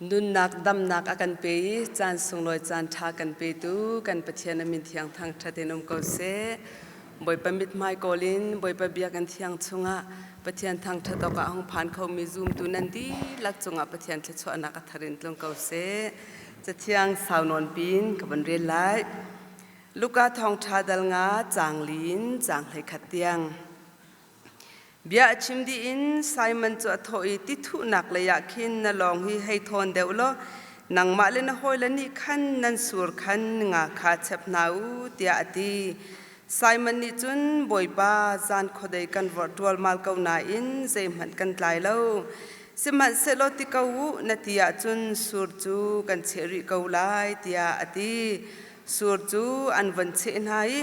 Nunnak damnak a kan pe i caan sunglawi caan ṭha kan petu kan Pathian a min thiang thangṭhat in um ko seh. Bawipa mithmai kawl in Bawipa biakinn thiang chungah Pathian thangṭhat awkah a hung phan khomi zumtu nan dihlak cungah Pathian thluachuahnak a thar in tlung ko seh. Cathiang sau nawn pin ka von rel lai. Luka thawngṭha dal nga caang li in caang 11 tiang. Bia a chim dih in Simon cu a thawh i tithuhnak leiah khin na lawng hi hei thawn deuh law nangmah le na hawile nih khan nan sur khan nga kha chep hna u tiah a ti. Simon nih cun Bawipa zan khuadei kan vorh ṭualmal ko nain zeihmanh kan tlai lo. Sihmanhsehlaw ti ko u na ti ahcun sur cu kan cheh rih ko lai tiah a ti. Sur cu an von cheh hna i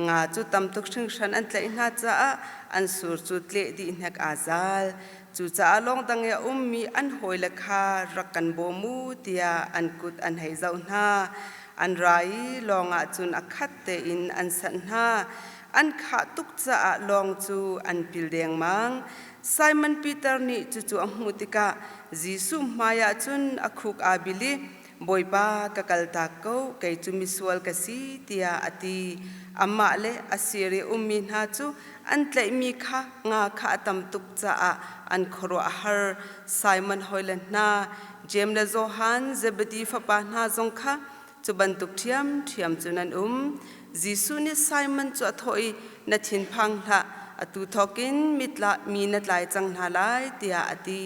nga cu tam tuk hringhran an tlaih hna caah an sur cu tleh dih hnek aa zal. Cucaah lawng dang i a ummi an hawile kha rak kan bawm u tiah an kut an hei zoh hna. An ra i lawng ah cun a khat tein an sanh hna. An khah tuk caah lawng cu an pil dengmang. Simon Peter nih cucu a hmuh tikah Jesuh hmaiah cun a khuk aa bil i Bawipa, ka kaltak ko, kei cu misual ka si, tiah a ti. Amah le a sir i ummi hna cu an tlaihmi kha nga kha a tam tuk caah an khuaruah a har. Simon hawile hna, Jeim le Johan, Zebedi fapa hna zong kha cu bantuk ṭhiamṭhiam cun an um. Jesuh nih Simon cu a thawh i, Na thinphang hlah, atu thawkin mi na tlai cang hna lai, tiah a ti.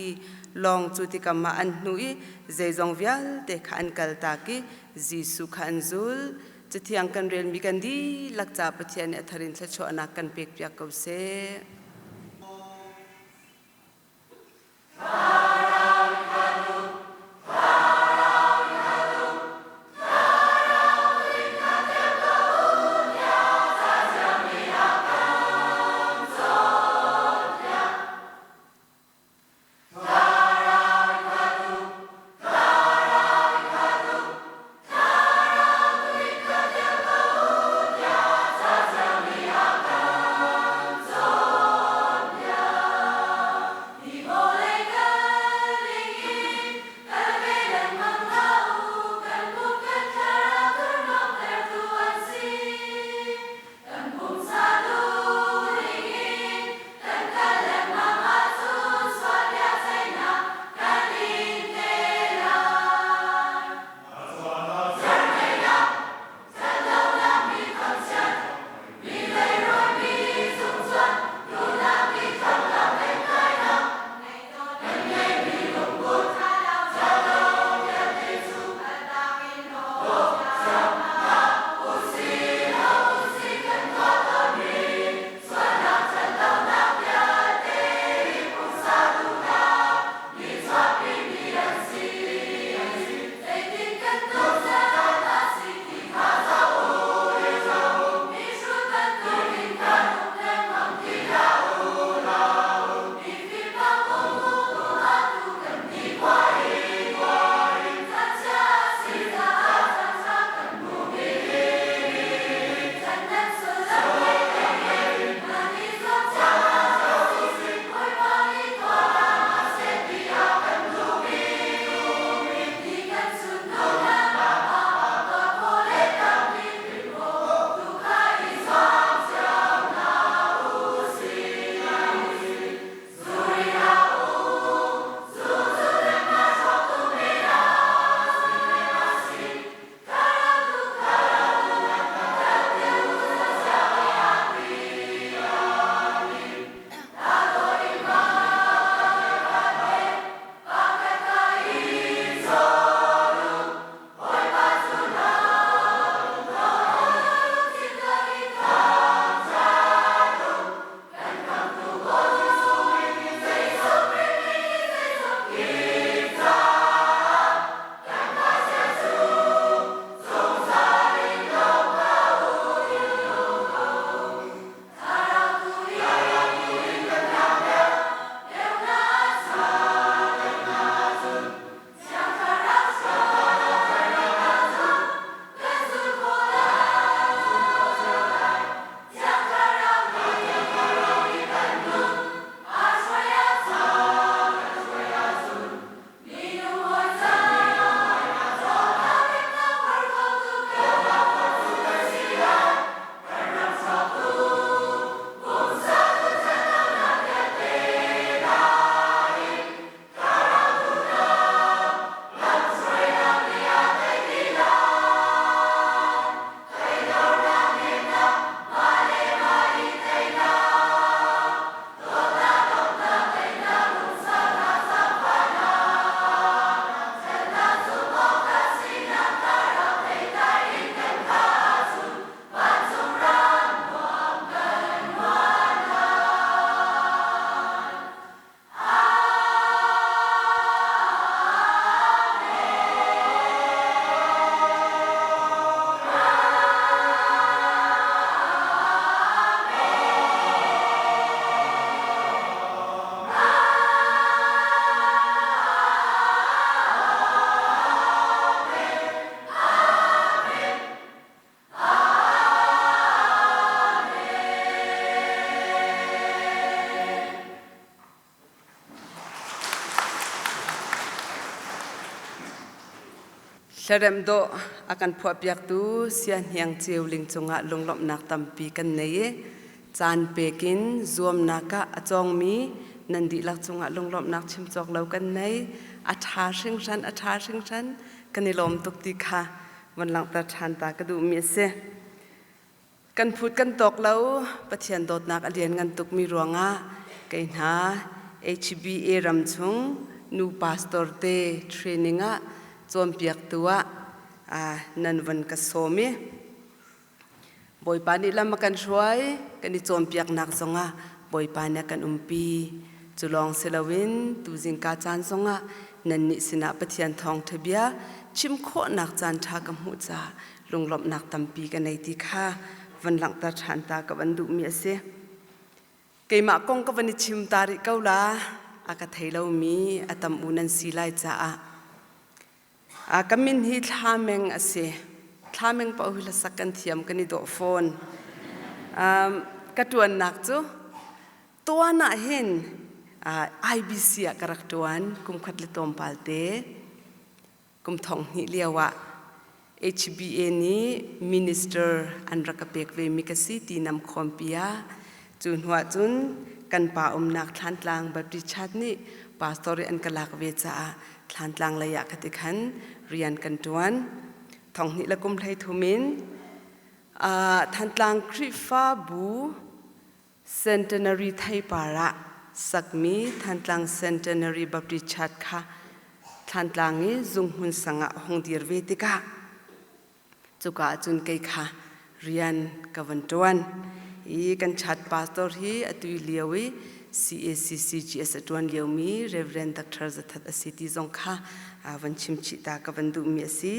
Lawng cu tikam ah an hnuh i zeizong vialte kha an kaltak i Jesuh kha an zul. Cathiang kan relmi kan dihlak ca Pathian nih a thar in thluachuahnak kan pekpiak ko seh. Hlaremh dawh a kan phuahpiaktu Sia Hniang Ceu Ling cungah lunglawmhnak tampi kan nei i caan pek in zuamnak ah a cawngmi nan dihlak cungah lunglawmhnak chim cawk lo kan nei. A ṭha hringhran, a ṭha hringhran. Kan i lawm tuk ti kha von langhter ṭhan ta ka duhmi a si. Kan phut kan tawk lo. Pathian dawtnak a lianngan tukmi ruangah kei hna HBA ram chung nu pastor te training ah cawnpiaktu ah nan von ka sawm i Bawipa nih lam a kan hruai, kan i cawnpiaknak zongah Bawipa nih a kan umpi. Cu lawng si loin tuzingka caan zongah nannih sinah Pathian thawngṭha bia chim khawhnak caan ṭha ka hmuh caah lunglawmhnak tampi ka nei ti kha van langhter ṭhan ta ka van duhmi a si. Keimah kong ka van i chim ta rih ko la, a ka thei lomi a tam u nan si lai caah. Ka min hi Thla Meng a si. Thla Meng paoh hi hlasak kan thiam kan i dawh fawn. Ka ṭuannak cu tuan ah hin IBC ah ka rak ṭuan kum khat le tlawmpal te. Kum thong hnih lio ah HBA nih minister an rak ka pek vemi ka si ti nam khawmpi ah cu hnuah cun kan pa umnak Thlantlang Baptist Church nih pastor i an ka lak ve caah Thlantlang lei ah ka ti khan rian kan ṭuan. Thong hnih le kum hlei thum in Thantlang Khrihfabu Centenary theipar ah sakmi Thantlang Centenary Baptist Church kha Thlantlang i zunghmun sang ah hung dir ve tikah cuka ahcun kei kha rian ka van ṭuan i kan church pastor hi atu lio i CACCGS a ṭuan liomi Reverend Dr. Zathat a si ti zong kha van chim chih ta ka van duhmi a si.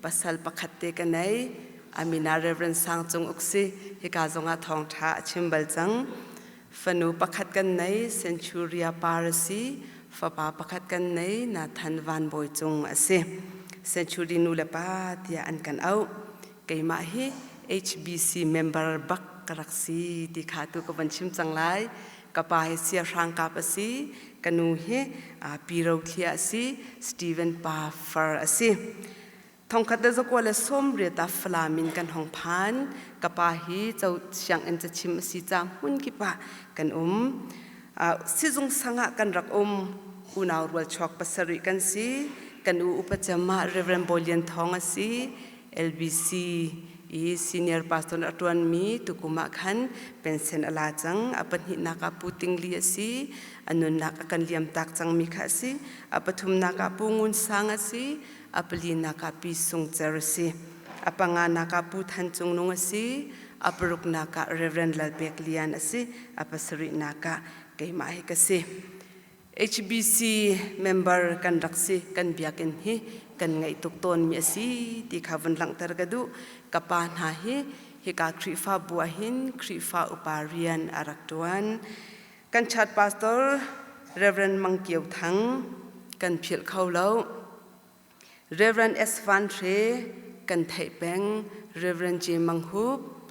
Pasal pakhat te ka nei. Amina Reverend Sang Cung Uk si hika zongah thawngṭha a chim bal cang. Fanu pakhat kan nei Centuria Par a si. Fapa pakhat kan nei Nathan Van Bawi Cung a si. Century nu le pa tiah an kan auh. Keimah hi HBC member bak ka rak si ti kha tu ka van chim cang lai. Ka pa hi siahrang kap a si. Ka nu hi Pi Ro Thlia a si. Stephen Pa Far a si. Thongkhat le zakua le sawmriat ah Falam in kan hong phan. Ka pa hi cho sianginn cachim a si caah hmun kip ah kan um. Sizung sang ah kan rak um. Unau rual chuak pasarih kan si. Kan u upa cem ah Reverend Bawi Lian Thawng a si. LBC i senior pastor a ṭuanmi tukum ah khan pension a la cang. A pahnihnak ah Pu Ting Li a si. A nunnak a kan liamtak cangmi kha a si. A pathumnak ah Pu Ngun Sang a si. A palinak ah Pi Sung Cer a si. A panganak ah Pu Than Cung Nung a si. A paruknak ah Reverend Lal Pek Lian a si. A pasarihnak ah keimah hi ka si. HBC member kan rak si, kan biakinn hi kan ngaih tuk tawnmi a si ti kha vun langhter ka duh. Ka pa hna hi hika Khrihfabu ah hin Khrihfa upa rian a rak ṭuan. Kan church pastor Reverend Mang Kio Thang kan philh kho lo. Reverend S. Van Hre kan theih peng. Reverend J. Mang Hup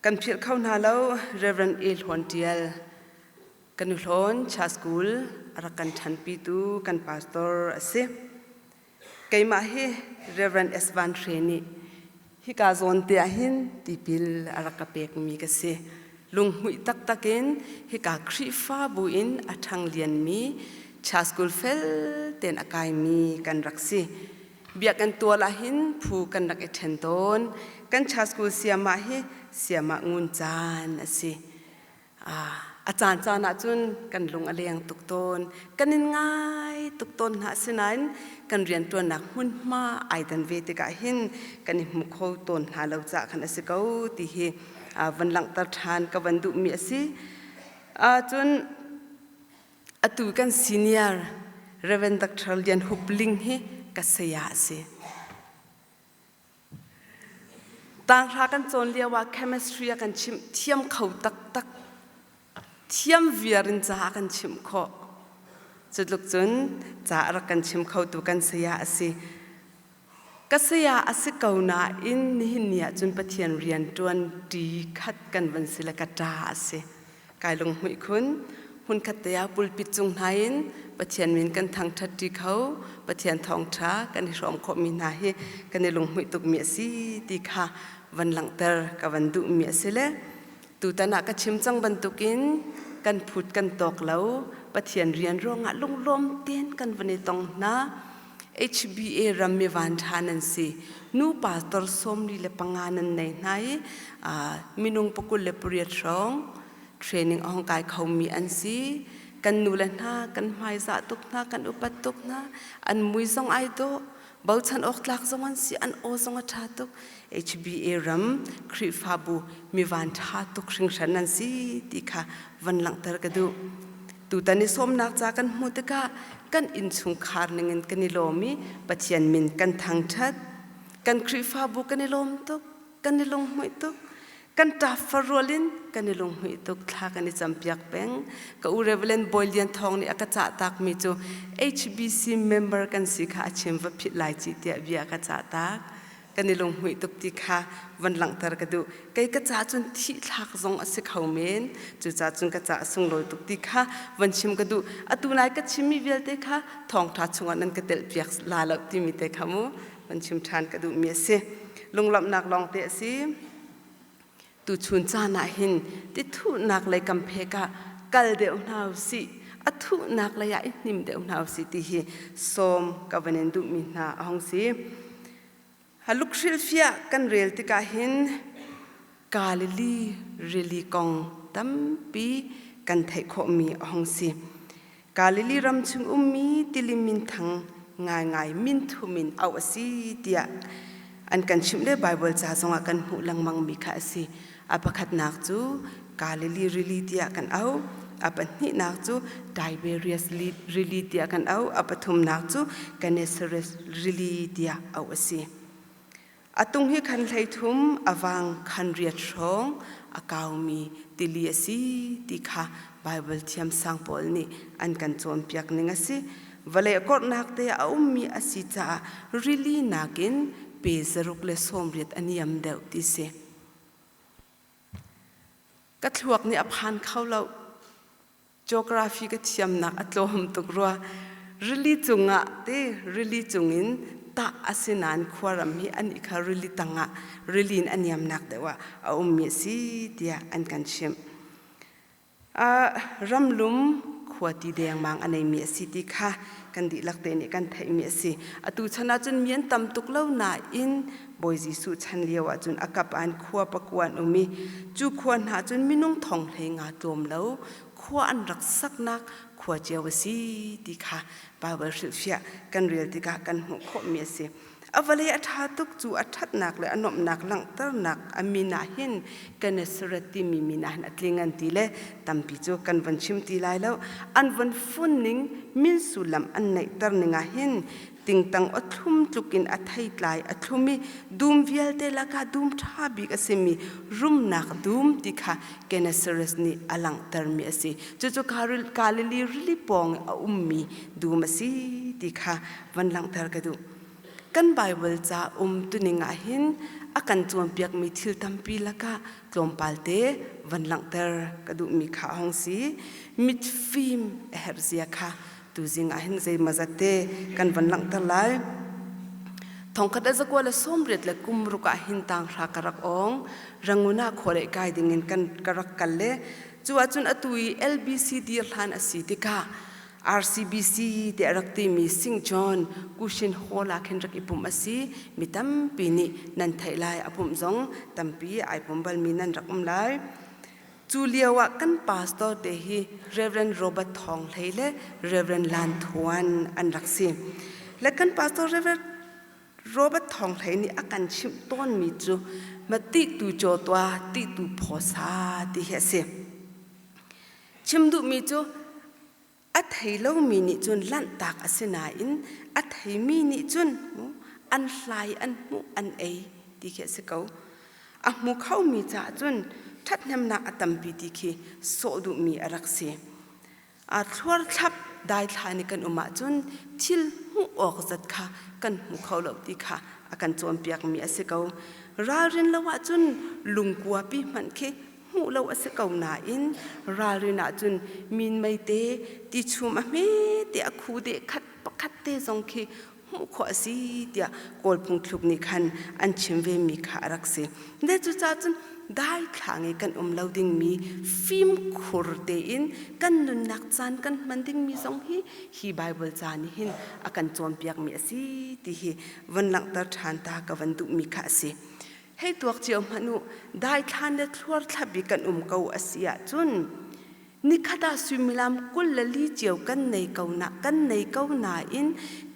kan philh kho hna lo. Reverend A. Hlawn Tial kan Hlawn Church School a rak kan ṭhanpitu kan pastor a si. Keimah hi Reverend S. Van Hre nih hika zawn te ah hin tipil a rak ka pekmi ka si. Lunghmuih taktak in hika Khrihfabu in a ṭhang lianmi Church School fel tein a kaimi kan rak si. Biakinn tual ah hin phu kan rak i ṭhen tawn. Kan Church School siamah hi siamah ngun caan a si. A caancaan ahcun kan lung a leng tuk tawn. Kan in ngai tuk tawn hna. Asinain kan rianṭuannak hmunhma ai dan ve tikah hin kan i hmu kho tawn hna lo caah khan a si ko ti hi van langhter ṭhan ka van duhmi a si. Cun atu kan senior Reverend Dr. Lian Hup Ling hi ka saya a si. Tanghra kan cawn lio ah chemistry a kan chimh thiam kho taktak. Thiam viar in ca a kan chimh khawh. Cutluk cun ca a rak kan chim khotu kan saya a si. Ka saya a si ko nain nihin ni ah cun Pathian rian ṭuan ṭi khat kan van si le ka ṭa a si. Kai lunghmuih khun. Hmunkhat te ah pulpit cung hna in Pathian min kan thangṭhat ṭi kho, Pathian thawngṭha kan i hrawm khawhmi hna hi kan i lunghmuih tukmi a si ti kha van langhter ka van duhmi a si le tutan ah ka chim cang bantukin kan phut kan tawk lo Pathian rian ruangah lunglawm tein kan van i tong hna. HBA ram mi vanṭha nan si. Nu pastor 45 nan nei hna i minung 28 hrawng training a hong kai khomi an si. Kan nu le hna kan hmaizah tuk hna, kan upat tuk hna. An mui zong ai dawh, bochan awk tlak zong an si, an aw zong a ṭha tuk. HBA ram Khrihfabu mi vanṭha tuk hringhran nan si ti kha van langhter ka duh. Tutan i sawmnak ca kan hmuh tikah kan innchungkhar ningin kan i lawm i Pathian min kan thangṭhat. Kan Khrihfabu kan i lawm tuk, kan i lunghmuih tuk. Kan ṭaf farual in kan i lunghmuih tuk, thla kan i campiak peng. Ka u Reverend Bawi Lian Thawng nih a ka cah takmi cu HBC member kan si kha a chim va philh lai ci tiah bia a ka cah tak. Kan i lunghmuih tuk ti kha van langhter ka duh. Kei ka ca cun thih thlak zong a si kho men. Cucaah cun ka ca a sunglawi tuk ti kha van chim ka duh. Atu nai ka chimmi vialte kha thawngṭha chungah nan ka telhpiak la lo timi te kha mu van chim ṭhan ka duhmi a si. Lunglawmhnak lawngte a si. Tuchun caan ah hin ti thuhnak lei kam phek ah kal deuh hna u sih, a thuhnak lei ah i hnim deuh hna u sih ti hi sawm ka van in duhmi hna a hung si. Luke hrilhfiah kan rel tikah hin Galilee rili kong tampi kan theih khawhmi a hung si. Galilee ram chung ummi tili minthang ngaingai minthum in auh a si tiah an kan chimh le Baibal ca zongah kan hmuh lengmangmi kha a si. A pakhatnak cu Galilee rili tiah kan auh. A pahnihnak cu Tiberias rili tiah kan auh. A pathumnak cu Gennesaret rili tiah auh a si. A tung hi khan 33, a vang khan riat hrawng a kaumi tili a si ti kha Baibal thiamsang pawl nih an kan cawnpiak ning a si. Vawlei a korhnak te a ummi a si caah rili nakin pe 180 a niam deuh ti si. Ka thluak nih a phan kho lo. Geography ka thiamnak a tlawm tuk rua. Rili cungah te rili cungin tah a si nain khuaram hi an i kha rili tangah rili in a niamnak deuh ah a ummi a si tiah an kan chimh. Ramlum khua ti dengmang a neimi a si ti kha kan dihlak te nih kan theihmi a si. Atu chan ahcun mi an tam tuk lo nain Bawi Jesuh chan lio ahcun a kap an khua pakua an um i cu khua hna cun minung thong hlei nga tlawm lo khua an rak saknak khua cio a si ti kha Baibal hrilhfiah kan rel tikah kan hmuh khawhmi a si. A vawlei a ṭha tuk cu a ṭhatnak le a nuamhnak langhternak a min ah hin Gennesaret timi min ah hin a tling an ti le tampi cu kan von chim ti lai lo. An von fun ning min sullam an neihter ning ah hin tingtang aw thlum tluk in a theitlai a thlum i dum vialte lakah dum ṭha bik a simi rumnak dum ti kha Gennesaret nih a langhtermi a si. Cucu Galilee rili pawng i a ummi dum a si ti kha van langhter ka duh. Kan Baibal ca um tuning ah hin a kan cawnpiakmi thil tampi lakah tlawmpal te van langhter ka duhmi kha a hung si. Mitfim a herh zia kha tuzing ah hin zeimawzat te kan van langhter lai. Thongkhat le zakua le sawmriat le kum ruk ah hin tanghra ka rak ong. Rangoon ah khua lei kai dingin kan ka rak kal le cu ahcun atu i LBC dir hlan a si tikah RCBC ti a rak timi Sing John Kushin Hall ah khin rak i pumh a si. Mi tampi nih nan theih lai a pumh zong tampi ai pum balmi nan rak um lai. Cu lio ah kan pastor te hi Reverend Robert Thawng Hlei le Reverend Lan Thuan an rak si. Le kan pastor Reverend Robert Thawng Hlei nih a kan chimh tawnmi cu ma ti tu caw tua ti tu phaw sa ti hi a si. Chim duhmi cu a thei lomi nih cun lanhtak a si nain a theimi nih cun an hlai an hmuh an ei ti khi a si ko. A hmu khomi caah cun ṭhathnemnak a tampi ti khi sawh duhmi a rak si. A thluarthlap daithlan i kan um ahcun thil hmuh awk zat kha kan hmu kho lo ti kha a kan cawnpiakmi a si ko. Ralrin lo ahcun lungkua pi hmanh khi hmuh. hmuh lo a si ko nain ralrin ahcun minmei te tichum a hme te a khu deh khat pakhat te zong khi hmuh khawh a si tiah Kawl phungthluk nih khan an chim ve mi kha a rak si. De cucaah cun daithlang i kan um lo dingmi fimkhur tein kan nunnak caan kan hman dingmi zong hi hi Bible ca nih hin a kan cawnpiakmi a si ti hi von langhter ṭhan ta ka van duhmi kha a si. Hei tuak cio hmanh u, daithlan le thluarthlap i kan um ko a si ahcun nikhat ah suimilam 24 cio kan nei ko na kan nei ko nain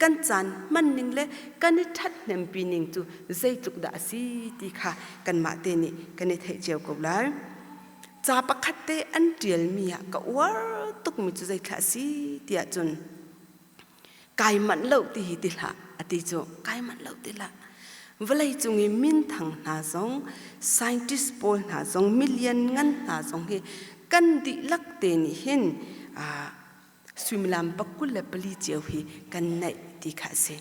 kan caan hman ning le kan i ṭhathnempi ning cu zeitluk dah a si ti kha kanmah te nih kan i theih cio ko lai. Ca pakhat te an ṭialmi ah ka uar tukmi cu zeithlah a si tiah cun kai manh lo ti hi ti hlah a ti cu kai manh lo ti hlah vawlei cung i minthang hna zong scientist pawl hna zong milian ngan hna zong hi kan dihlak te nih hin suimilam 24 cio hi kan neih ti kha a si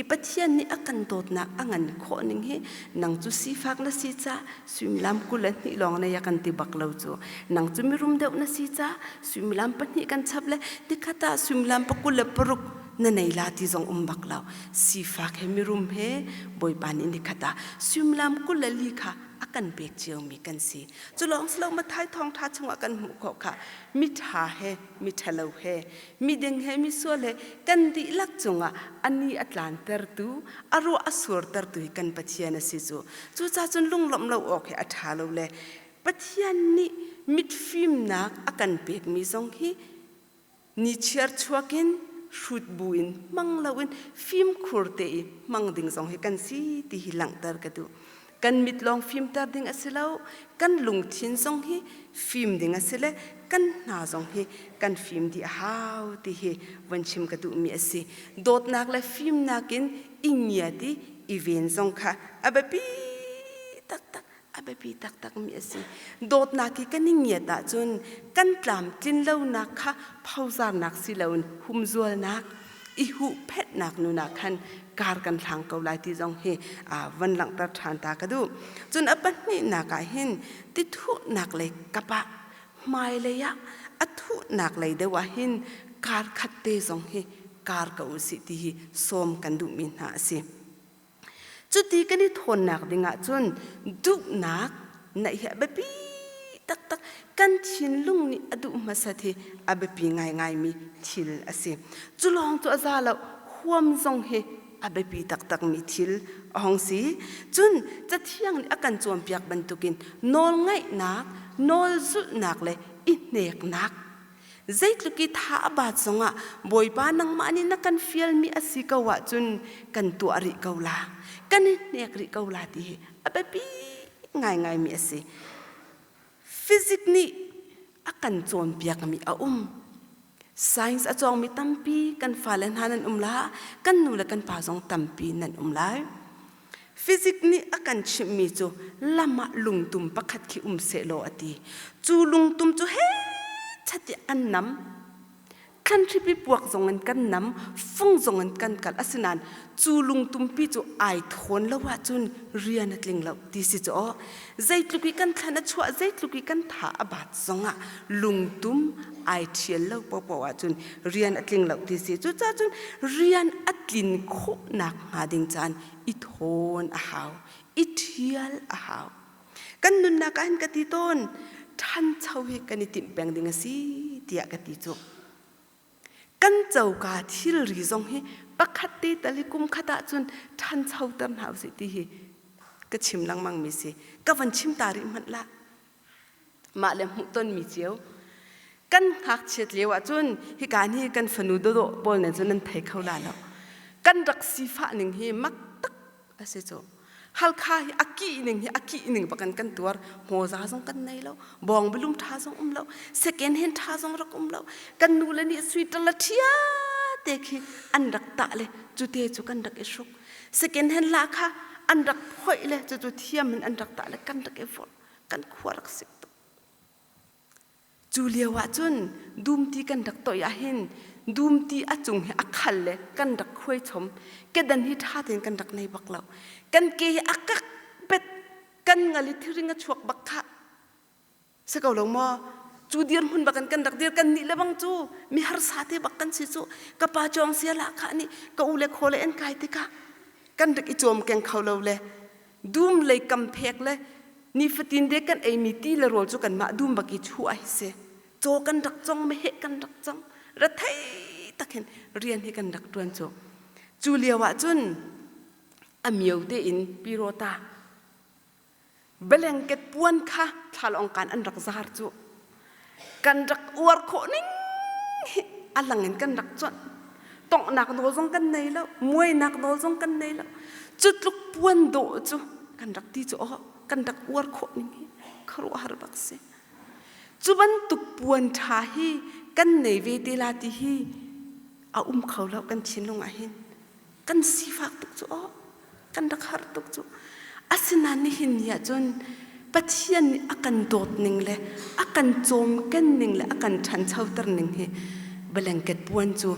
I Pathian nih a kan dawtnak a ngan khawh ning hi nang cu sifak na si ca suimilam 22 lawng na ya kan ti bak lo cu nang cu mirum deuh na si ca suimilam pahnih kan chap le nikhat ah suimilam pakul le paruk na nei la ti zong um bak lo sifak he mirum he Bawipa nih nikhat ah suimilam 24 kha a kan pek ciomi kan si cu lawng si lo Mathai thawngtha chungah kan hmuh khawh kha miṭha he miṭhalo he miding he misual he kan dihlak cungah ani a tlantertu a ruah a surtertu hi kan Pathian a si cu cucaah cun lunglawmh lo awk hi a ṭha lo le Pathian nih mitfimnak a kan pekmi zong hi nichiar chuak in hrut bu in hmang loin fimkhur te i hmang ding zong hi kan si ti hi langhter ka duh kan mit lawng fimter ding a si lo kan lungthin zong hi fim ding a si le kan hna zong hi kan fim dih a hau ti hi von chim ka duhmi a si dawtnak le fimnak in i ngiat i i ven zong kha a biapi taktak a biapi taktak mi a si dawtnak hi kan i ngiat ahcun kan tlamtlin lonak kha phozarnak si loin humzualnak i huhphenhnak nun ah khan kar kan hlang ko lai ti zong hi van langhter ṭhan ta ka duh. Cun a pahnihnak ah hin ti thuhnak lei kap ah hmailei ah a thuhnak lei deuh ah hin kar khat te zong hi kar ko usih ti hi sawm kan duhmi hna a si. Cuti kan i thawnnak ding ahcun duhnak naih hi a biapi taktak. Kan thinlung nih a duh hmasat hi a biapi ngaingaimi thil a si. Cu lawng cu a za lo, huam zong hi a biapi taktakmi thil a hong si. Cun Cathiang nih a kan cawnpiak bantukin nawlngaihnak, nawlzulhnak le i hneknak Zeitluk i tha a baat zongah Bawipa nangmah nih na kan fialmi a si ko ahcun kan tuah rih ko la, kan i hnek rih ko la ti hi a biapi ngaingaimi a si. Physics nih a kan cawnpiakmi a um. Science a cawngmi tampi kan fale hna nan um la, kan nu le kan pa zong tampi nan um lai. Fizik nih a kan chimhmi cu lam ah lungtum pakhat khi um sehlaw a ti. Cu lungtum cu hechat tiah kan nam. Thlanhripi puak zong in kan nam, fung zong in kan kal. Asinain cu lungtumpi cu ai thawn lo ahcun rian a tling lo ti si cu aw. Zeitluk i kan thlan a chuah, zeitluk i kan tha a bat zongah lungtum ai ṭhial lo paohpaoh ahcun rian a tling lo ti si. Cucaah cun rian a tlin khawhnak hnga ding caan i thawn a hau, i ṭhial a hau. Kan nunnak ah hin ka ti tawn, ṭhancho hi kan i timh peng ding a si tiah ka ti cu. Kan coka thilri zong hi pakhat te tal hi kum khat ahcun ṭhanchoter hna usih ti hi ka chim lengmang mi si. Ka van chim ta rih hmanh lah. Mah le hmuhtonmi cio. Kan ngakchiat lio ahcun hika hi kan fanu dawdawh pawl nen cun nan thei kho la lo. Kan rak sifah ning hi mak tak a si cu. Halkha hi a kih ning hi a kih ning bakin kan tuar. Hmawza zong kan nei lo, bawngbilum ṭha zong um lo, second hand ṭha zong rak um lo. Kan nu le nih sweater la ṭhia te khi an rak tah le cu te cu kan rak i hruk. Second hand la kha an rak phoih le cucu thiam in an rak tah le kan rak i vorh. Kan khua rak sik tuk. Cu lio ah cun dumti kan rak toih ahhin dumti a cung hi a khal le kan rak khuai chom. Kedan hi ṭha tein kan rak nei bak lo. Kan ke hi a kak bet kan ngal i thiring a chuak bak khah. Si ko lo maw? Cu dirhmun bak in kan rak dir kan nih le bang cu mi harsa te bak kan si cu ka pa cawng sia lah kha nih ka u le khaw le an kai tikah kan rak i cawm keng kho lo le dum lei kam phek le nifatin de kan eimi ti le rawl cu kanmah dum bak i chuah hi si caw kan rak cong meheh kan rak cong rethei tak hin rian hi kan rak tuan cu cu lio ah cun a mio tein pirota Blanket puan kha thlalawng kan an rak zar cu kan rak uar khawh ning hi a lang in kan rak cuanh. Tonghnak nawl zong kan nei lo, muainak nawl zong kan nei lo. Cu tluk puan dawh cu kan rak ti cu aw kan rak uar khawh ning hi khuaruahhar bak si. Cu bantuk puan ṭha hi kan nei ve te la ti hi a um kho lo kan thinlung ah hin. Kan sifak tuk cu aw. Kan rak har tuk cu. Asinain nihin ni ahcun Pathian nih a kan dawt ning le a kan cawmken ning le a kan ṭhanchoter ning hi blanket puan cu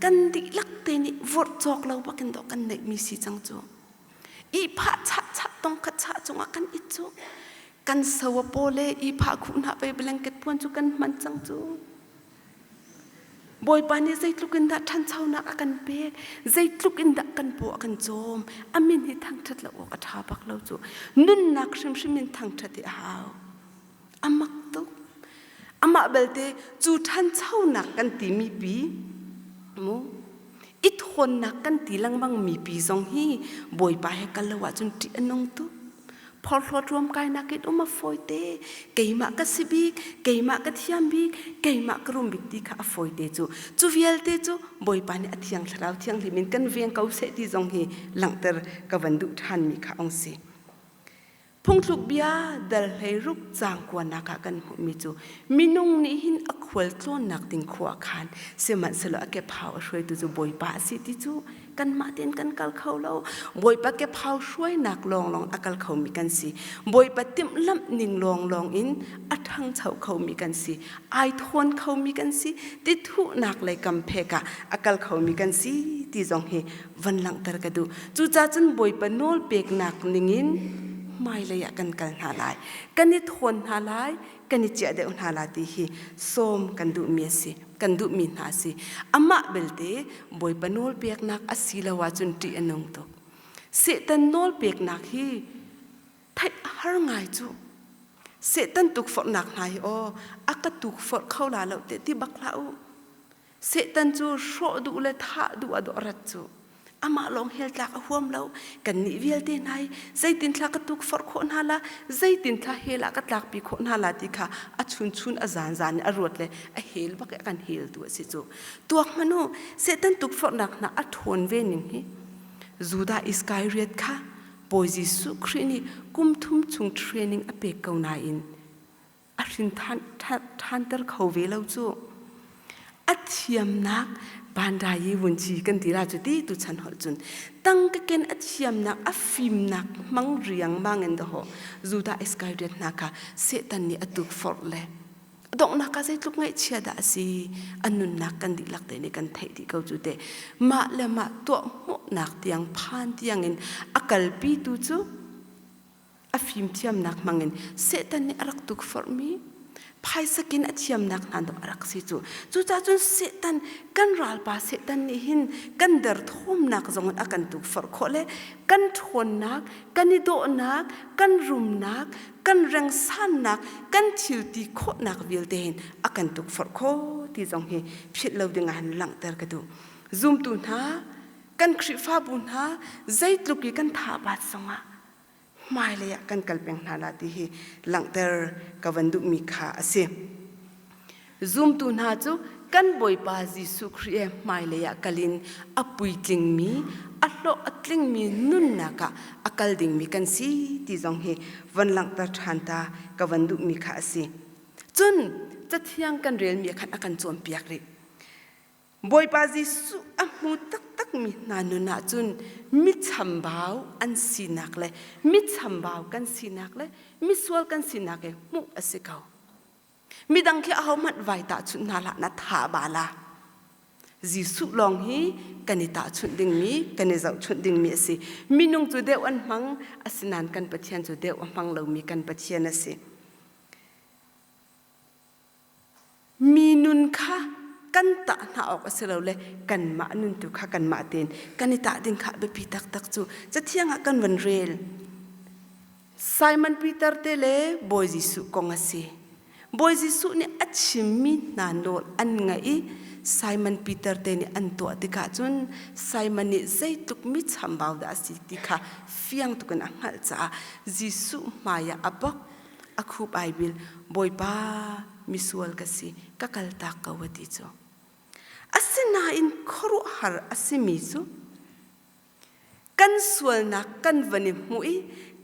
kan dihlak te nih vorh cawk lo bakin dawh kan neihmi si cang cu. Ihphah chah chah tong khat chah cungah kan it cu. Kan so a paw le ihphah khuh hna pei blanket puan cu kan hman cang cu. Bawipa nih zeitluk in dah ṭhanchonak a kan pek, zeitluk in dah kan paw a kan cawm, a min hi thangṭhat lo awk a ṭha bak lo cu. Nunnak hrimhrim in thangṭhat hi a hau. A mak tuk. Amah belte cu ṭhanchonak kan timi pi mu i thawnnak kan ti lengmang mi pi zong hi Bawipa he kal lo ahcun ṭih a nung tuk. Phorhlawt ruamkainak in um a fawite. Keimah ka si bik, keimah ka thiam bik, keimah ka rum bik ti kha a fawite cu. Cu vialte cu Bawipa nih a thiang thlarau thianghlim in kan veng ko seh ti zong hi langhter ka van duh ṭhanmi kha ong si. Phungthluk bia dal 16 caang kuanak ah kan hmuhmi cu minung nih hin a khual tlawnnak ding khua a khan sihmanhsehlaw a kephau a hruaitu cu Bawipa a si ti cu kanmah tein kan kal kho lo. Bawipa kephau hruainak lawnglawng a kal khomi kan si. Bawipa timhlamh ning lawnglawng in a ṭhangcho khomi kan si. Ai thawn khomi kan si. Tithuhnak lei kam phek ah a kal khomi kan si ti zong hi van langhter ka duh. Cucaah cun Bawipa nawl peknak ningin hmailei ah kan kal hna lai. Kan i thawn hna lai, kan i ciah deuh hna lai ti hi sawm kan duhmi a si. Kan duhmi hna a si. Amah belte Bawipa nawl peknak a si lo ahcun ṭih a nung tuk. Satan nawl peknak hi theih a har ngai cu. Satan tukforhnak hna hi aw a ka tukforh kho la lo te ti bak hlah u. Satan cu hrawh duh le thah duh a dawh rat cu amah lawng hell tlak a huam lo. Kannih vialte hna hi zeitin thla ka tukforh khawh hna la, zeitin thla hell ah ka tlakpi khawh hna la ti kha a chunchun a zanzan in a ruat le a hel bak i a kan heltu a si cu. Tuak hmanh u, Satan tukforhnak hna a ṭhawn ve ning hi Judah Iskariot kha Bawi Jesuh Khrih nih kum thum chung training a pek ko nain a hrin ṭhanter kho ve lo cu. A thiamnak bandayi vunci kan ti la cu ti tu chan holh cun tangka ken a thiamnak a fimnak hmang riangmang in dahawh Judah Iskariot hna kha Satan nih a tukforh le donghnak ah zeitluk ngaihchia dah a si a nunnak kan dihlak te nih kan theih dih ko cu te mah le mah tuah hmuhnak tiang phan tiangin a kalpitu cu a fimthiamnak hmangin Satan nih a rak tukforhmi phaisak in a thiamnak hna dawh a rak si cu. Cucaah cun Satan kan ralpa Satan nih hin kan derthawmnak zong in a kan tukforh khawh le kan ṭhawnnak, kan i dawhnak, kan rumnak, kan rengsannak, kan thil ti khawhnak vialte hin a kan tukforh khawh ti zong hi philh lo ding ah hin langhter ka duh. Zumtu hna, kan Khrihfabu hna zeitluk i kan tha bat zongah hmailei ah kan kal peng hna la ti hi langhter ka van duhmi kha a si. Zumtu hna cu kan Bawipa Jesuh Khrih he hmailei ah kal in a puitlingmi, a hlawh a tlingmi nunnak ah a kal dingmi kan si ti zong hi van langhter ṭhan ta ka van duhmi kha a si. Cun Cathiang kan relmi ah khan a kan cawnpiak rih. Bawipa Jesuh a hmu taktakmi hna nun ahcun michambau an sinak le michambau kan sinak le misual kan sinak hi hmuh a si ko. Midang khi ahohmanh vai tahchunh hna hlah na tha bala. Jesuh lawng hi kan i tahchunh dingmi, kan i zohchunh dingmi a si. Minung cu deuh an hmang, asinain kan Pathian cu deuh a hmang lomi kan Pathian a si. nun kha kan tah hna awk a si lo le kanmah nun tu kha kanmah tein kan i tah ding kha a biapi taktak cu cathiang ah kan van rel. Simon Peter te le Bawi Jesuh kong a si. Bawi Jesuh nih a chimmi hna nawl an ngaih i Simon Peter te nih an tuah tikah cun Simon nih zeitluk mi chambau dah a si ti kha fiang tuk in a hngalh caah Jesuh hmaiah a bok a khup ai bil Bawipa misual ka si ka kaltak ko a ti cu. Asinain khuaruahhar a simi cu kan sualnak kan van i hmuh i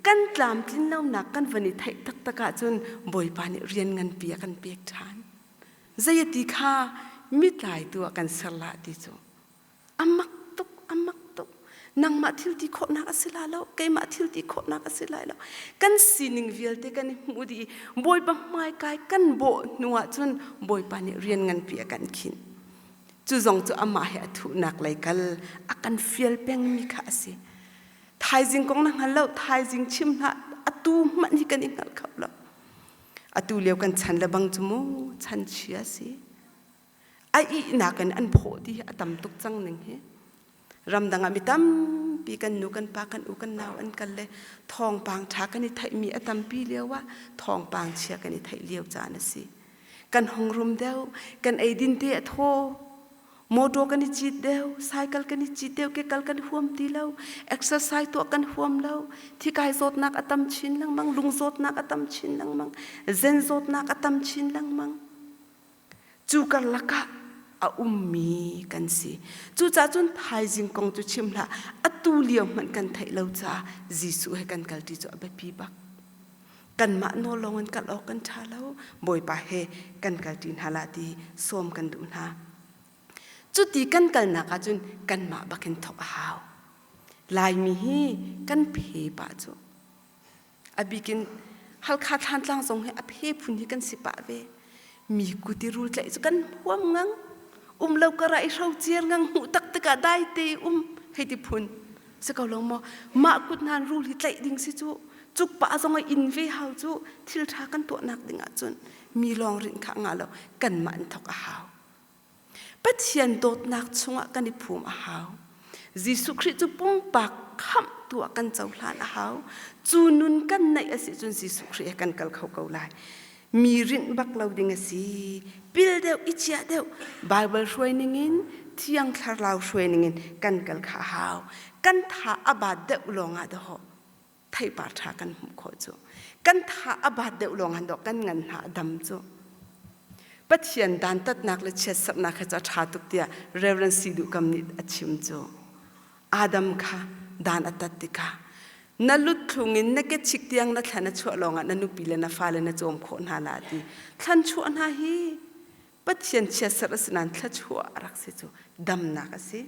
kan tlamtlin lonak kan van i theih taktak ahcun Bawipa nih rian nganpi a kan pek ṭhan. Zei a ti kha mitlaitu ah kan ser lah ti cu a mak tuk a mak tuk nangmah thil ti khawhnak a si la lo keimah thil ti khawhnak a si lai lo kan sining vialte kan i hmuh dih i Bawipa hmaikai kan bawh hnu ahcun Bawipa nih rian nganpi a kan khinh Cu zong cu amah he a thuhnak lei kal a kan fial pengmi kha a si. Thaizing kong na hngal lo, thaizing chim hlah, atu hmanh hi kan i hngal kho lo. Atu lio kan chan le bang cu mu chan chia si. A ihnak in an phawh ti hi a tam tuk cang ning hi. Ramdang ah mi tampi kan nu kan pa kan u kan nau an kal le thawngpang ṭha kan i theihmi a tampi lio ah thawngpang chia kan i theih lio caan a si. Kan hung rum deuh, kan eidin te a thaw. Motor kan i cit deuh, cycle kan i cit deuh, kekal kan huam ti lo, exercise tuah kan huam lo, thikai zawtnak a tam chin lengmang, lung zawtnak a tam chin lengmang, zen zawtnak a tam chin lengmang. Cu karlak ah a ummi kan si. Cucaah cun thaizing kong cu chim hlah, atu lio hmanh kan theih lo caah Jesuh he kan kalṭi cu a biapi bak. Kanmah nawl lawng in kal awk kan ṭha lo, Bawipa he kan kalṭi hna la ti sawm kan duh hna. Cuti kan kalnak ahcun kanmah bakin thawk a hau. Laimi hi kan phe pah cu. A bikin Halkha Thlantlang zong hi a phe phun hi kan si pah ve. Mi kuti rul tlaih cu kan huam ngang. Um lo kar ah i hrocer ngang hmuh tak tikah dai te um hei ti phun. Si ko lo maw? Mah kut hnan rul hi tlaih ding si cu. Cuk pah zong a in ve hau cu thil ṭha kan tuahnak ding ahcun mi lawng rinh kha ngah lo kanmah in thok a hau. Pathian dawtnak chungah kan i phum a hau. Jesuh Khrih cu pumpak khamhtu ah kan cohlan a hau. Cu nun kan neih a si cun Jesuh Khrih he kan kal kho ko lai. Mi rinh bak lo ding a si. Pil deuh, i chiah deuh, Bible hruai ningin, Thiang Thlarau hruai ningin kan kal kha a hau. Kan tha a baat deuh lawngah dawh theipar ṭha kan hmuh khawh cu kan tha a baat deuh lawng han dawh kan ngan hna a dam cu Pathian dantatnak le chiatserhnak he cu a ṭha tuk tiah Reverend Si Duh Kam nih a chim cu Adam kha dan a tat tikah na luthlung in na kechik tiang na thlan a chuah lawngah na nupi le na fale na cawm khawh hna la ti thlan chuah hna hi Pathian chiatserh a si nain thluachuah a rak si cu damnak a si.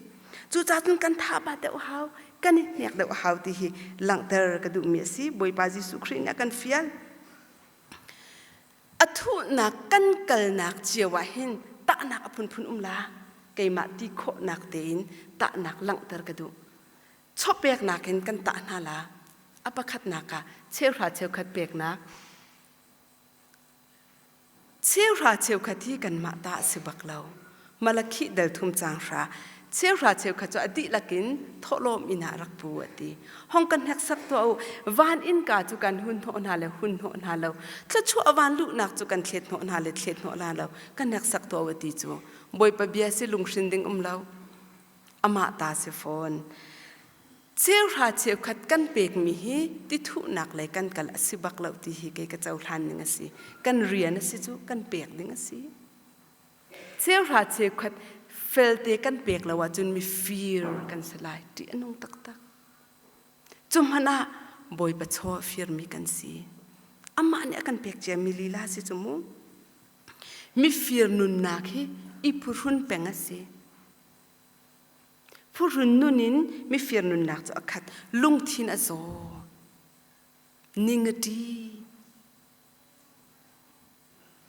Cucaah cun kan tha ba deuh hau, kan i hnek deuh hau ti hi langhter ka duhmi a si. Bawipa Jesuh Khrih nih a kan fial. A thuhnak kan kalnak cio ah hin tahnak a phunphun um la. Keimah ti khawhnak tein tahnak langhter ka duh. Chawpeknak in kan tah hna la. A pakhatnak ah cheuhra cheukhat peknak. Cheuhra cheukhat hi kanmah ta a si bak lo. Malakhi dal thum caang hra cheuhra cheukhat cu a dihlak in thawhlawm inn ah rak pu a ti. Hong kan hneksak tuah u. Van innka cu kan hun hnawh hna le hun hnawh hna lo. Thluachuah van luhnak cu kan thlet hnawh hna le thlet hnawh hna lo. Kan hneksak tuah u a ti cu. Bawipa bia si lunghrin ding um lo. Amah ta si fawn. Cheuhra cheukhat kan pekmi hi tithuhnak lei kan kal a si bak lo ti hi kei ka cohlan ning a si. Kan rian a si cu kan pek ding a si. Cheuhra cheukhat felte kan pek lo ahcun mifir kan si lai. Ṭih a nung taktak. Cu hmanh ah Bawipa chaw a firmi kan si. Amah nih a kan pek ciami lila si cu mu. Mifir nunnak hi i phuhrun peng a si. Phuhrun nun in mifir nunnak cu a khat. Lungthin a zaw. Ning a ṭi.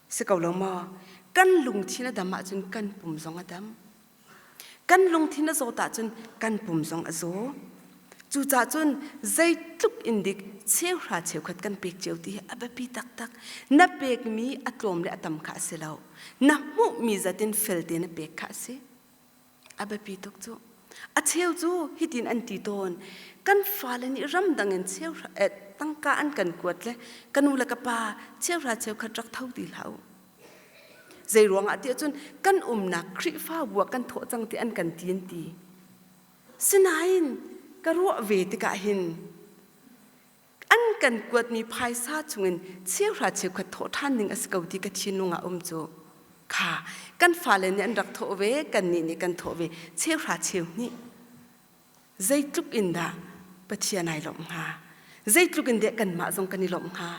Si ko lo maw? Kan lungthin a dam ahcun kan pum zong a dam. Kan lungthin a zawt ahcun kan pum zong a zaw. Cucaah cun zeitluk in dik cheuhra cheukhat kan pek cio ti hi a biapi taktak. Na pekmi a tlawm le a tam kha a si lo. Na hmuhmi zat in felte na pek kha a si. A biapi tuk cu. A cheu cu hitin an ti tawn. Kan fale nih ramdang in cheu eh, tangka an kan kuat le ka nu le ka pa cheuhra cheukhat rak tho ti hlah u. Zei ruangah tiah cun kan umnak Khrihfabu ah kan thawh cang ti an kan ti an ti. Sinain ka ruah ve tikah hin an kan kuatmi phaisa chungin cheuhra cheukhat thawh ṭhan ding a si ko ti ka thinlung ah um cu kha kan fale nih an rak thawh ve kannih nih kan thawh ve cheuhra cheu hnih zeitluk in dah Pathian ai lawmh hnga zeitluk in deh kanmah zong kan i lawmh hnga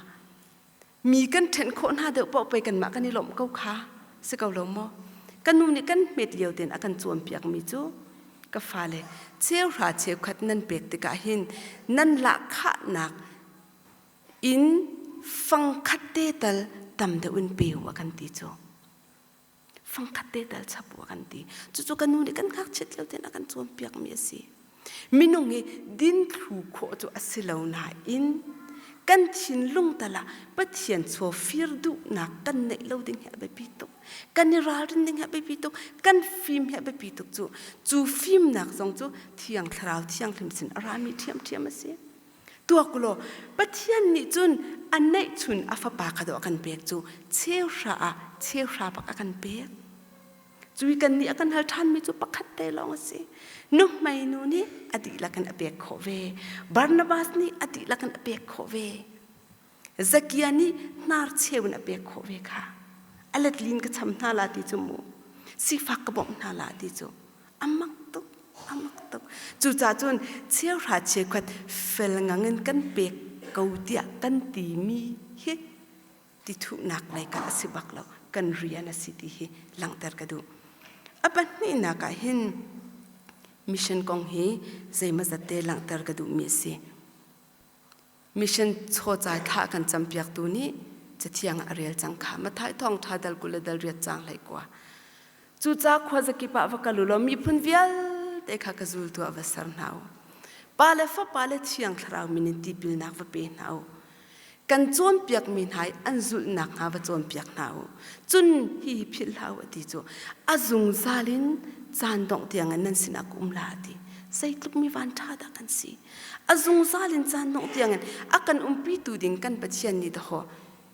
Mi kan ṭhenh khawh hna deuh paoh pei kanmah kan i lawmh ko kha si ko lo maw? Ka nu nih kan hmet lio tein a kan cawnpiakmi cu ka fale cheuhra cheukhat nan pek tikah hin nan lahkhahnak in fangkhat te tal tam deuh in pe u a kan ti cu. Fangkhat te tal chap u a kan ti. Cucu ka nu nih kan ngakchiat lio tein a kan cawnpiakmi a si. Minung hi dinthlu khawh cu a si lo nain kan thinlung tal ah Pathian chaw fir duhnak kan neih lo ding hi a biapi tuk. Kan i ralrin ding hi a biapi tuk. Kan fim hi a biapi tuk cu. Cu fimnak zong cu Thiang Thlarau Thianghlim sin a rami ṭhiamṭhiam a si. Tuak law Pathian nih cun a neihchun a fapa kha dawh a kan pek cu cheuhra ah cheuhra bak a kan pek. Cui kan nih a kan hal ṭhanmi cu pakhat te lawng a si. Nuhmei nu nih a dihlak in a pek khawh ve. Barnabas nih a dihlak in a pek khawh ve. Zakia nih hnarcheu in a pek khawh ve kha. A letlin ka cham hna la ti cu mu. Sifak ka bawmh hna la ti cu. A mak tuk, a mak tuk. Cucaah cun cheuhra cheukhat fel ngang in kan pek ko tiah kan timi hi ti thuhnak lei kha a si bak lo kan rian a si ti hi langhter ka duh. A pahnihnak ah hin mission kong hi zeimawzat te langhter ka duhmi a si. Mission chawcai thlah kan campiaktu nih cathiang ah a rel cang kha Mathai thawngṭha dal 20 le dal riat caang 19. Cucaah khuazakip ah va kal u law miphun vialte kha ka zultu ah va ser hna u. Pa le Fapa le Thiang Thlarau min in tipilnak va pe hna u. Kan cawnpiakmi hna i an zulh nakhnga va cawnpiak hna u. Cun hihi philh hlah u a ti cu a zungzal in caan dongh tiangin nan sinah ka um la a ti. Zeitluk mi vanṭha dah kan si. A zungzal in caan dongh tiangin a kan umpitu ding kan Pathian nih dahawh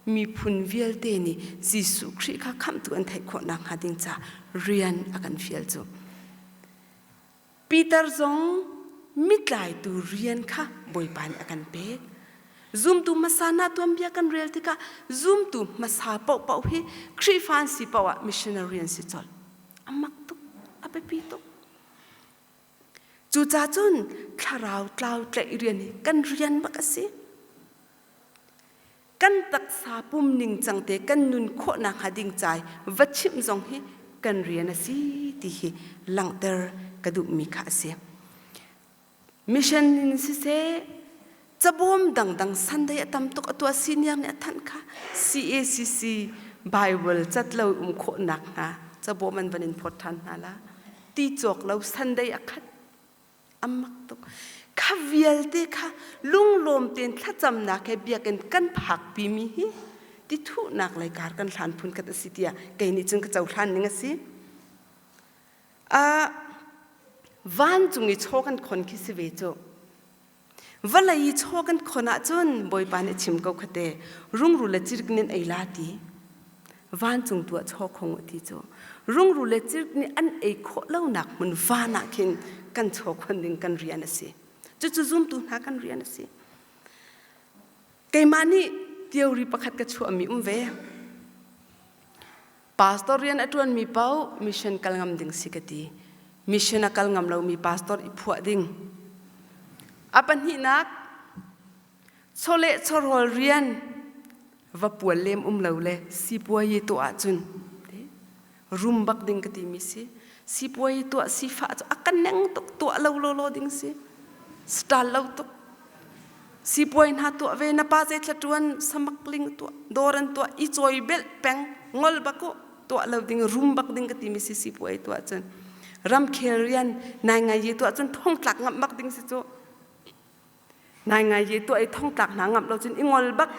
miphun vialte nih Jesuh Khrih kha khamhtu an theih khawh nakhnga ding ca rian a kan fial cu. Peter zong mitlaitu rian kha Bawipa nih a kan pek. Zumtu hmasa hna tuanbia kan rel tikah zumtu hmasa paohpaoh hi Khrihfa an si paoh ah missionary an si colh. A mak tuk, a biapi tuk. Cucaah cun thlarau tlau tlaih rian hi kan rian bak a si. Kan taksa pum ningcang te kan nun khawh nakhnga ding cai va chimh zong hi kan rian a si ti hi langhter ka duhmi kha a si. Mission in siseh cabawm dangdang Sunday a tam tuk a tuah senior nih a thanh kha CACC Bible cat lo um khawh nakhnga cabawm an van in phawt ṭhan hna la. Ti cawk lo Sunday a khat A mak tuk. Kha vialte kha lunglawm tein thlacamnak he biakinn kan phakpimi hi ti thuhnak lei kar kan hlan phun khat a si tiah kei nih cun ka cohlan ning a si. Uh, vancung i chaw kan khon khi si ve cu. Vawlei i chaw kan khon ahcun Bawipa nih a chim ko khate rungrul le cirik nin ei la ti. Vancung tu ah chaw khong u ti cu rungrul le cirk nih an ei khawh lonak hmun van ah khin kan chaw khon ding kan rian a si. Cucu zumtu hna kan rian a si. Keimah nih theory pakhat ka chuahmi um ve. Pastor rian a ṭuanmi paoh mission kal ngam ding si ka ti. Mission a kal ngam lomi pastor i phuah ding. A pahnihnak, chawleh chawhrawl rian va pual lem um lo le sipuayi tuah ahcun rum bak ding ka timi si. Sipuayi tuah sifah cu a ka neng tuk tuah lo lawlaw ding si. Stal lo tuk. Sipuai hna tuah ve na pa zeithla ṭuan samak ling tuah dawr an tuah i cawi belh peng ngol bak u tuah lo ding rum bak ding ka timi si sipuai tuah cun ramkhel rian nai ngai ye tuah cun thongtlak ngamh bak ding si cu nai ngai ye tuah i thongtlak hna ngamh lo cun i ngol bak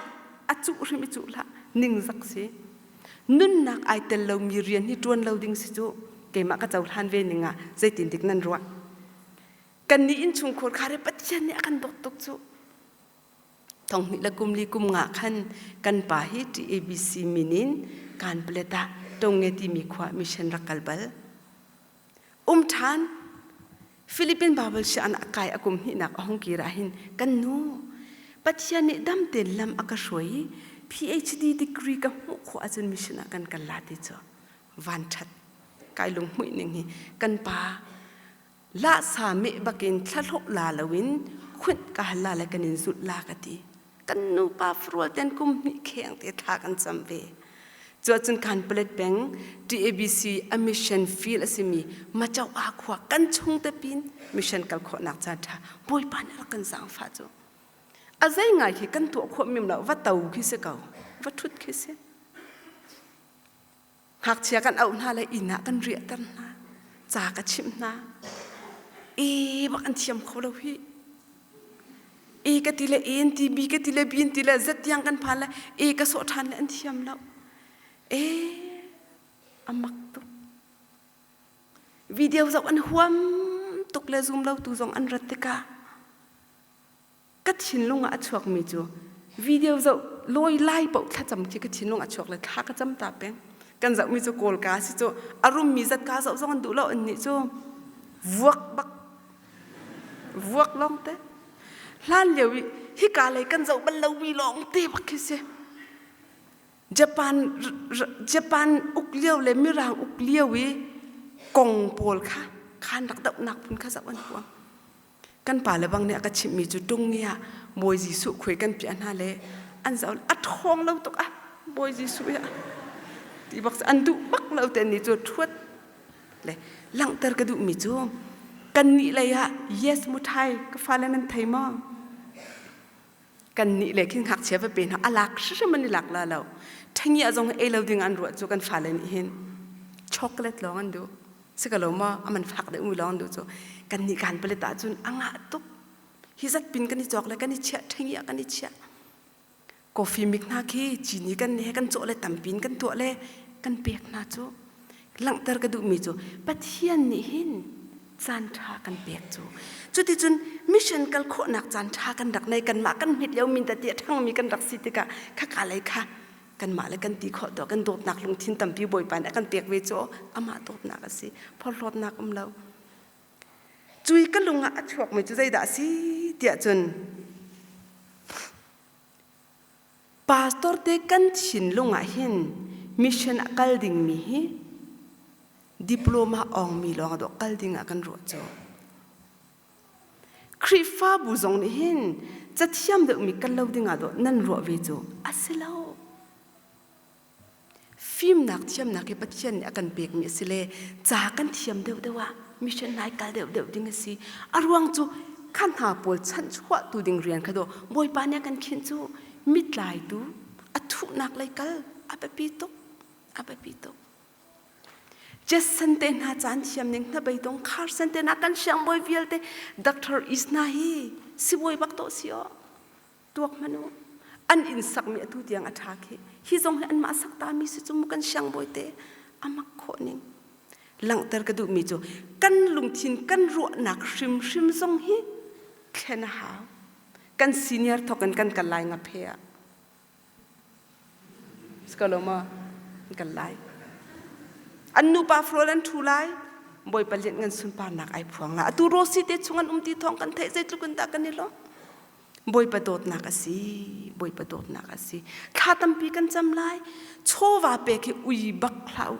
a cuh hrim i cuh hlah ningzak si. Nunnak ai tel lomi rian hi ṭuan lo ding si cu keimah ka cohlan ve ning ah zeitin dik nan ruah? Kannih innchungkhur kha re Pathian nih a kan dawt tuk cu. Thonghnih le kum li kum nga khan kan pa hi TABC min in Kanpalet ah Tonge timi khua mission rak kal bal. Um ṭhan Philippine Bible sianginn a kai a kum hnihnak a hung kir ah hin kan nu Pathian nih dam tein lam a ka hruai i PhD degree ka hmuh khawh ahcun mission ah kan kal la ti cu van ṭhat kai lunghmuih ning hi kan pa lahsa meh bakin thlahlawh la loin khunh ka hal la le kan in zulh la ka ti. Kan nupa farual ten kum hnih kheng te thla kan cam ve. Cuahcun Kanpalet peng TABC a mission field a simi Machau a khua kan chung te pin mission kal khawhnak caan ṭha Bawipa nih rak kan zaangfah cu. A zei ngai khi kan tuah khawh mim lo va to khi si ko va ṭhut khi si. Ngakchia kan auh hna le inn ah kan riahter hna. Ca ka chimh hna. E bak an thiam kho lo hi. E ka ti le E an ti, B ka ti le B an ti le Z tiang kan phan le E ka sawh ṭhan le an thiam lo. E a mak tuk. Video zoh an huam tuk le zum lo tu zong an rat tikah ka thinlung ah a chuakmi cu video zoh lawi lai paoh thlacam khi ka thinlung a chuak le thla ka cam ta peng kan zohmi cu kawl ka si cu a rummi zat ka zoh zong an duh lo an nih cu vuak bak vuak lawng te hlan lio i hika lei kan zoh bal lomi lawng te bak khi si Japan Japan uk lio le mirang uk lio i kong pawl kha khan rak dohnak phun kha zoh an huam Kan pa le bang nih a ka chimhmi cu tung nge ah Bawi Jesuh khuai kan piah hna le an zoh a ṭhawng lo tuk ah Bawi Jesuh hi ti bak an duh bak lo te ni cu ṭhuat le langhter ka duhmi cu kannih lei ah yes muthai ka fale nan thei maw Kannih le khin ngakchia va pe hna a lak hrimhrim an i lak la lo. Ṭhengia zong ei lo ding an ruah cu kan fale nih hin chocolate lawng an duh. Si ka lo maw a man fak deuh mi lawng an duh cu. Kannih kan palet ahcun a ngah tuk. Hi zat pin kan i cawk le kan i chiah ṭhengia kan i chiah. Coffee mik hna khi cini kan he kan cawh le tampin kan tuah le kan pek hna cu langhter ka duhmi cu Pathian nih hin caan ṭha kan pek cu cuticun mission kal khawhnak caan ṭha kan rak nei kanmah kan hmet lio min ti a ṭhangmi kan rak si tikah khaka lei kha kanmah le kan ti khawh tuah kan dawtnak lungthin tampi Bawipa nih a kan pek ve cu amah dawtnak a si phorhlawtnak um lo cui ka lung ah a chuakmi cu zeidah a si tiah cun Pastor te kan thinlung ah hin mission a kal dingmi hi diploma awngmi lawng dawh kal ding ah kan ruah cu. Khrihfabu zong nih hin cathiam deuhmi kal lo ding ah dawh nan ruah ve cu a si lo. Fimnak thiamnak hi Pathian nih a kan pekmi a si le ca kan thiam deuhdeuh ah mission nai kal deuhdeuh ding a si. A ruang cu kha hna pawl chanhchuahtu ding rian kha dawh Bawipa nih a kan khinh cu mitlaitu a thuhnak lei kal a biapi tuk a biapi tuk. Jetson te hna caan thiam ning hnabei dong Carson te hna kan siangbawi vialte Dr. Isna hi sibawi bak to si aw tuak hmanh u an inn sakmi atu tiang a ṭha khi hi zong hi anmah sak tami si cu mu kan siangbawi te a mak khawh ning langhter ka duhmi cu kan lungthin kan ruahnak hrimhrim zong hi thlen a hau kan senior thawk in kan kal lai ngaphe ah Skaloma kan lai an nupa frol an ṭhu lai Bawipa lian ngan sunparnak ai phuang la atu Rosi te chung an um ti thawng kan theih zeitluk in dah kan i lawm Bawipa dawtnak a si Bawipa dawtnak a si thla tampi kan cam lai chawva pek hi ui bak hlah u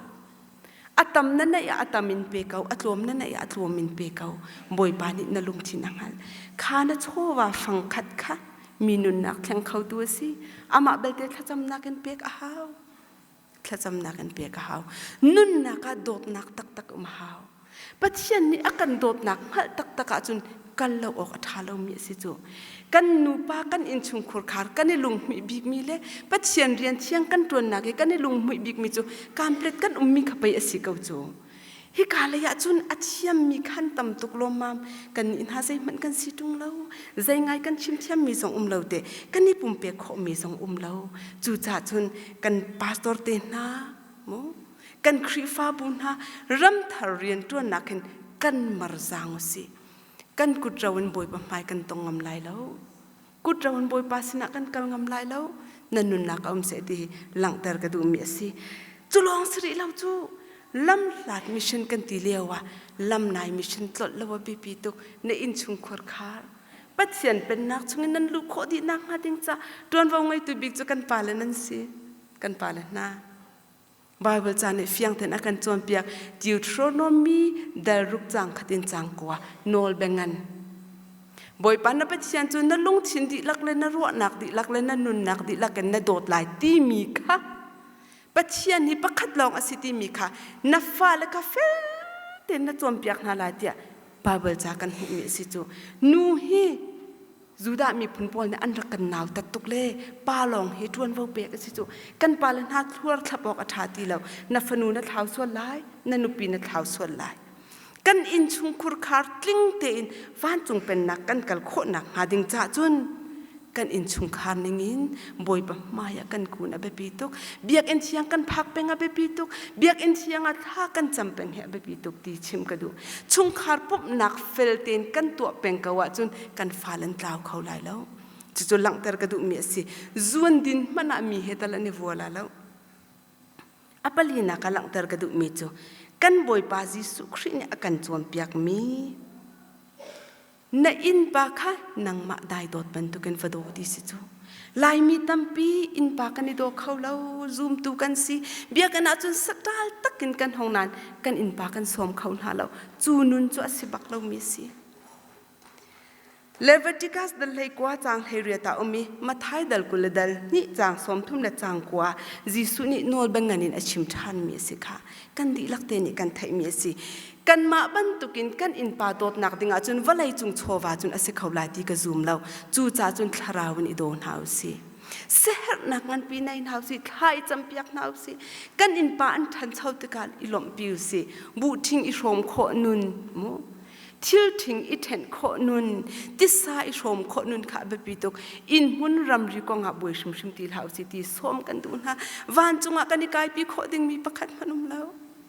a tam na neih ah a tam in pe ko a tlawm na neih ah a tlawm in pe ko Bawipa nih na lungthin a hngalh kha na chawva fangkhat kha mi nunnak thleng khotu a si amah belte thlacamnak in pek a hau thlacamnak in pek a hau. Nunnak ah dawtnak taktak um a hau. Pathian nih a kan dawtnak hngalh taktak ahcun kal lo awk a ṭha lomi a si cu. Kan nupa kan innchungkhur khar kan i lunghmuih bikmi le Pathian rian thiang kan ṭuannak i kan i lunghmuih bikmi cu kamplet kan ummi kha pei a si ko cu. Hika lei ah cun a thiammi khan tam tuk lawmmam. Kannih hna zeihmanh kan si ṭung lo. Zei ngai kan chim thiammi zong um lo te. Kan i pumpek khawhmi zong um lo. Cucaah cun kan pastor te hna mu kan Khrihfabu hna ramthar rianṭuannak hin kan mar zaang usih. Kan kut ro in Bawipa hmai kan tong ngam lai lo. Kut ro in Bawipa sinah kan kal ngam lai lo. Na nunnak a um seh ti hi langhter ka duhmi a si. Cu lawng si rih lo cu lam hlat mission kan ti lio ah lam nai mission tlolh lo a biapi tuk. Na innchungkhar khar Pathian pennak chungin nan luh khawh dih nakhnga ding ca ṭuanvo ngeitu bik cu kan pale nan si. Kan pale hna. Bible ca nih fiang tein a kan cawnpiak. Deuteronomy dal ruk caang khat in caang kua nawl bengan. Bawipa na Pathian cu na lungthin dihlak le na ruahnak dihlak le na nunnak dihlak in na dawt lai timi kha Pathian hi pakhat lawng a si timi kha na fale kha fel tein na cawnpiak hna lai tiah Bible ca kan hmuhmi a si cu. Nu hi Judah miphun pawl nih an rak kan nautat tuk le pa lawng hi ṭuanvo pek a si cu. Kan pale hna thluar thlap awk a ṭha ti lo. Na fanu na thlau sual lai, na nupi na thlau sual lai. Kan innchungkhur khar tling tein vancung pennak kan kal khawhnak hnga ding caah cun kan innchungkhar ningin Bawipa hmai ah kan kun a biapi tuk. Biakinn thiang kan phak peng a biapi tuk. Biakinn thiang ah thla kan cam peng hi a biapi tuk ti chim ka duh. Chungkhar pumhnak fel tein kan tuah peng ko ahcun kan fale an tlau kho lai lo. Cucu langhter ka duhmi a si. Zuan din hmanh ah mi he tal an i vua la lo. A palinak ah langhter ka duhmi cu kan Bawipa Jesuh Khrih nih a kan cawnpiakmi Na innpa kha nangmah dai dawt bantukin va daw ti si cu. Laimi tampi innpa kan i daw kho lo, zumtu kan si. Biakinn ahcun saṭal takin kan hong nain kan innpa kan sawm kho hna lo. Cu nun cu a si bak lomi a si. Leviticus dal 19 caang 18 ah um i Matthai dal 20 le dal hnih caang 30 le caang kua Jesuh nih nawl bangan in a chim ṭhanmi a si kha kan dihlak te nih kan theihmi a si. Kanmah bantukin kan innpa dawtnak ding ahcun vawleicung chawva cun a si kho lai ti ka zum lo. Cucaah cun thlarau in i daw hna u sih. Siaherhnak nganpi nei hna u sih, thla i campiak hna u sih. Kan innpa an ṭhancho tikah i lawmhpi u sih. Buhṭhing i hrawm khawh nun mu. Thil ṭhing i ṭhenh khawh nun, tisa i hrawm khawh nun kha a biapi tuk. Inn hmun ramri kong ah buai hrimhrim ti hlah u sih ti sawm kan duh hna. Vancung ah kan i kaipi khawh dingmi pakhat hmanh um lo.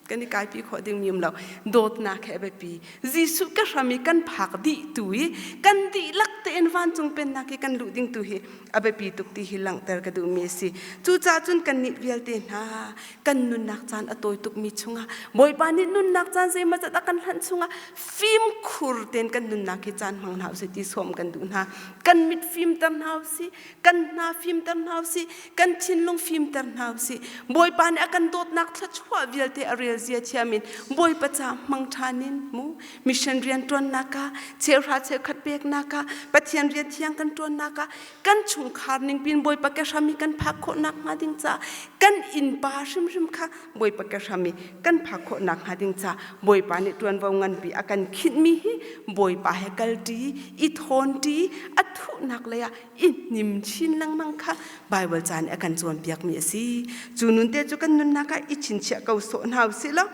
Kan i kaipi khawh dingmi um lo. Dawtnak he a biapi. Jesuh ka hram i kan phak dih tu i kan dihlak tein vancung pennak i kan luh ding tu hi a biapi tuk ti hi langhter ka duhmi a si. Cucaah cun kannih vialte hna kan nunnak caan a tawi tukmi chungah Bawipa nih nunnak caan zeimawzat a kan hlanh chungah fimkhur tein kan nunnak hi caan hmang hna usih ti sawm kan duh hna. Kan mit fimter hna usih, kan hna fimter hna usih, kan thinlung fimter hna usih. Bawipa nih a kan dawtnak thluachuah vialte a rel zia thiam in Bawipa ca hmang ṭhan in mu mission rian ṭuannak ah cheuhra cheukhat peknak ah Pathian rian thiang kan ṭuannak ah kan chungkhar ning pin Bawipa ke hram i kan phak khawh nakhnga ding ca kan innpa hrimhrim kha Bawipa ke hram i kan phak khawh nakhnga ding ca Bawipa nih ṭuanvo nganpi a kan khinhmi hi Bawipa he kalṭi i thawnṭi a thuhnak lei ah i hnim chin lengmang kha Baibal ca nih a kan cawnpiakmi a si. Cu nun te cu kan nunnak ah i chinchiah ko sawh hna usih law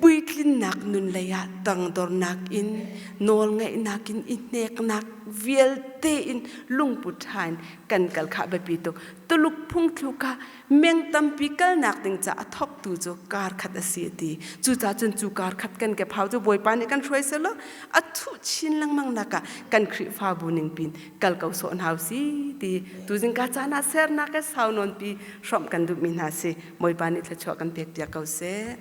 Puitlinnak nun lei ah tangdornak in nawlngaihnak in i hneknak vialte in lungput ṭha in kan kal kha a biapi tuk. Tuluk phungthluk ah meng tampi kalnak ding ca a thawktu cu kar khat a si a ti. Cucaah cun cu kar khat kan kephau cu Bawipa nih kan hruai selaw a thuh chin lengmang nak ah kan Khrihfabu ning pin kal ko sawh hna usih ti tuzing ka caan ah sernak he sau nawnpi hrawmh kan duhmi hna si. Bawipa nih thluachuah kan pek piak ko seh.